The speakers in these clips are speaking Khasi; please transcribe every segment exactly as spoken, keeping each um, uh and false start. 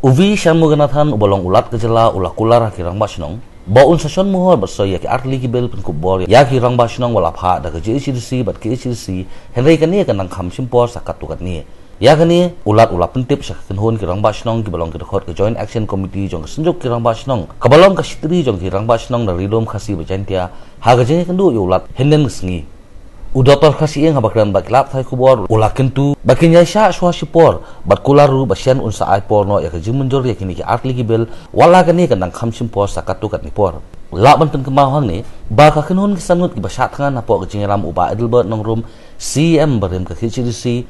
U V Shanmuganathan uba long u Lat ka jylla u la kular ha ki rangbah shnong ba un sa shon mohor bad soi ïa ki artylli ki bill pynkup bor ïa ki rangbah shnong ba la phah da ka J H A D C bad K H A D C, hynrei kane kan nang kham shim por sa katto katne. Ïa kane u Lat u la pyntip sha ka kynhun ki rangbah shnong kiba long ki dkhot ka Joint Action Committee jong ka Synjuk ki Rangbah Shnong kaba long ka shitri jong ki rangbah shnong na Ri Lum Khasi bad Jaiñtia ha ka jingïakynduh ïa u Lat hynnin ka sngi. U Doctor Kharshiing haba kren bad ki lad pathai khubor u la kyntu ba kin ïaishah shuwa shipor bad kular ruh ba shen un sa ai por noh ïa ka jingmynjur ïa kine ki artylli ki bill, wat la kane kan nang kham shim por sa katto katne por. Lah ban pynkynmaw hangne ba ka kynhun ki san ngut kiba shah thngan hapoh ka jingïalam u Bah Adelbert Nongrum, C E M barim ka K H A D C,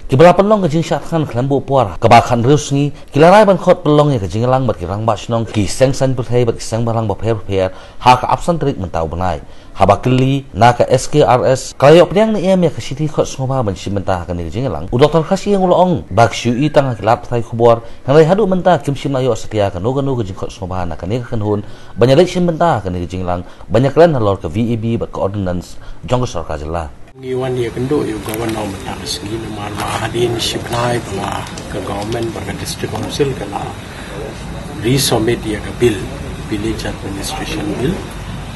kiba la pynlong ka jingshah thngan khlem buh por kaba khathynriew sngi, ki la rai ban khot pynlong ïa ka jingïalang bad ki rangbah shnong, ki seng saiñ pyrthei bad ki seng bhalang bapher bapher ha ka arphew san tarik mynta u bnai. Haba kylli na ka S K R S ka la ïoh pdiang ne em ïa ka shithi khot sngewbha ban shim bynta ha kane ka jingïalang, u Doctor Kharshiing u la ong ba ki shu ïohi tang ha ki lad pathai khubor, hynrei haduh mynta kim shym la ïoh satia kano kano ka jingkhot sngewbha na kane ka kynhun ban ïaleit shim bynta ha kane ka jingïalang ban ïakren halor ka V A B bad ka ordinance jong ka sorkar jylla. Ngi wan ïakynduh ïa u Governor mynta ka sngi namar ba hadien shi bnai ba ka government bad ka District Council ka la resubmit ïa ka bill, Village Administration Bill.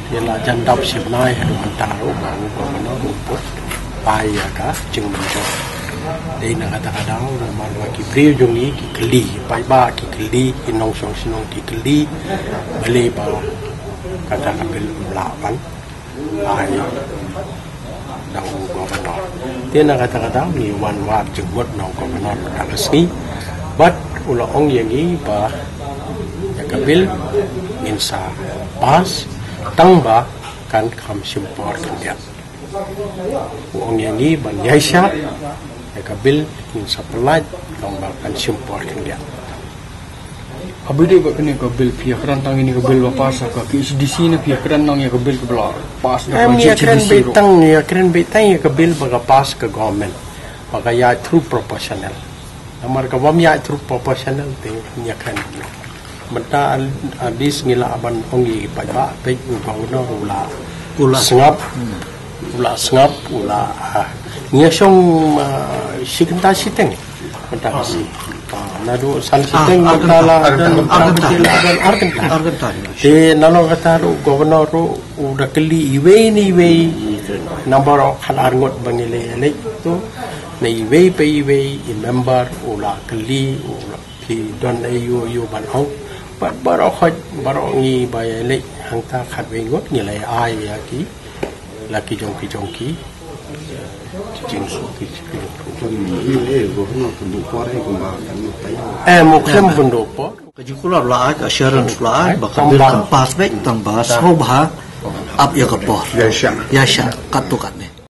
Ïa la jan dap shi bnai haduh mynta ruh ba u Governor u put bai ïa ka jingmynjur. Dei na kata ka daw namar ba ki briew jong ngi ki kylli, paidbah ki kylli, ki nongshong shnong ki kylli, balei ba kata ka bill um lah ban ai da u Governor. Te na kata ka daw ngi wan wad jingmut na u Governor mynta ka sngi bad u la ong ïa ngi ba ïa ka bill ngin sa pass tang ba kan kham shim por khyndiat. U ong ïa ngi ban ïaishah ïa ka bill ngin sa pynlait tang ba kan shim por khyndiat. Haba ïadei bad kane ka bill, phi ïakren tang ïa kane ka bill ba pass ha ka K H A D C ne phi ïakren tang ïa ka bill kaba la pass da ka J H A D C ruh? Em, ïakren beit tang, ïakren beit tang ïa ka bill ba ka pass ka government ba ka ïaid through proportional. Namar ka bym ïaid through proportional te ïakren. Mynta at least ngi lah ban ong ïa ki paidbah, peit u Governor u la sngap, u la sngap, u la, ah, ngi ïa shong, ah, shi kynta shiteng. Mynta ka sngi. Ah, naduh san shiteng mynta la don ar kynta. Ar kynta. Te nalor kata ruh u Governor ruh u da kylli iwei na iwei na baroh khatar ngut ba ngi la leit tu, na iwei pa iwei i member u la kylli, u la, phi don aïu aïu ban ong. Bad baroh khoit, baroh ngi ba ïaleit hangta khatwei ngut ngi la ai ïa ki la ki jong ki jong ki. Jing su ki ki jong ki. Em, u khlem bun duh por. Ka jingkular la ai, ka assurance la ai ba ka bill kan pass beit tang ba sngewbha ap ïa ka por. Ïaishah katto katne.